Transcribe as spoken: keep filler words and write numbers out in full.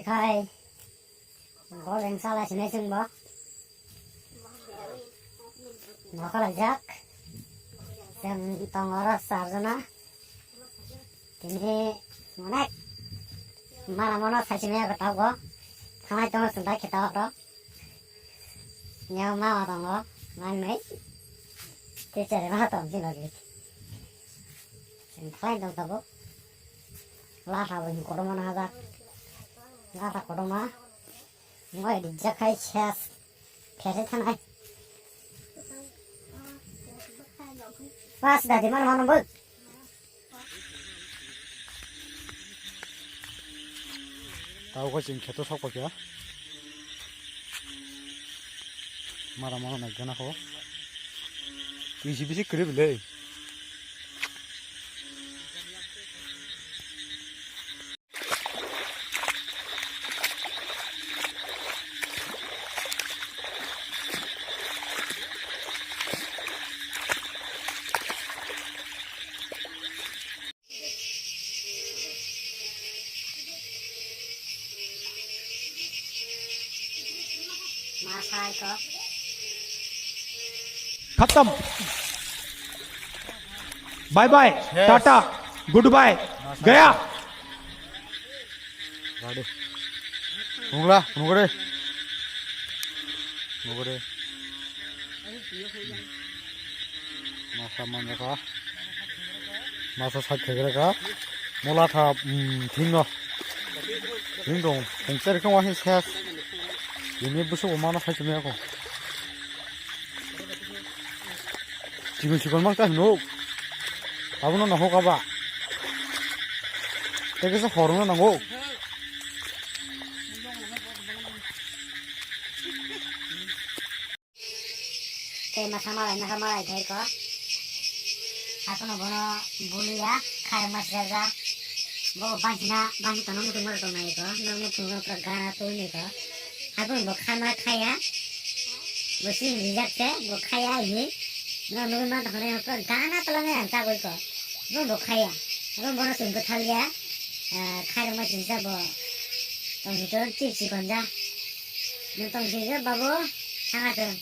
Khai, golden sala sini sing bo. Nokala jak. Yang tongoro sarjana. Tini onek. Mana mono saisini ako tau bo. Thangai tongo sung dai kheta oro. Yang mama tongo. Mang nei. Teacher ma tong sini lagi. Sing thangai tong tabo. Lasa bo hin kotorma no hajak. Lasa kotorma. Moi rijak khai ses. Phese thanai. Pas dadi man mano bo. Tao ko ching kheto sok pakya. Mara mano nai gana ko. Bisi bisi krip le. Khatam. Bye bye. Yes. Tata. Goodbye. Gaya. Ready. Nungla, nungre. Nungre. Masa manjaka. Masa sak khegreka. Mola tha, mm, thing no. Thing dong. Pungcher khe wahi ses. Ini busu mano sai chumi ako. Chikon chikon mang ta hino. Abono nahok aba. Tei kisa horongno nango. Tei masa malai, masa malai thai ko. Akono bono bulia, khairokma sijak. Bo banchina, banchi tono muchung maro tongnai ko. Nokni thungno pura gana twi nai ko. Hakung bo khaima khaya. Bo sini rijak se, bo khaya hi. No nugwi man tongkha nai pura gana twlangwi ang chagwi ko. Bo bo khaya. Bo bono chwng bwthalia. Ah, khairokma sijak bo. Tong si to chip si konja. Nwng tong si je babu. Thanga chwng.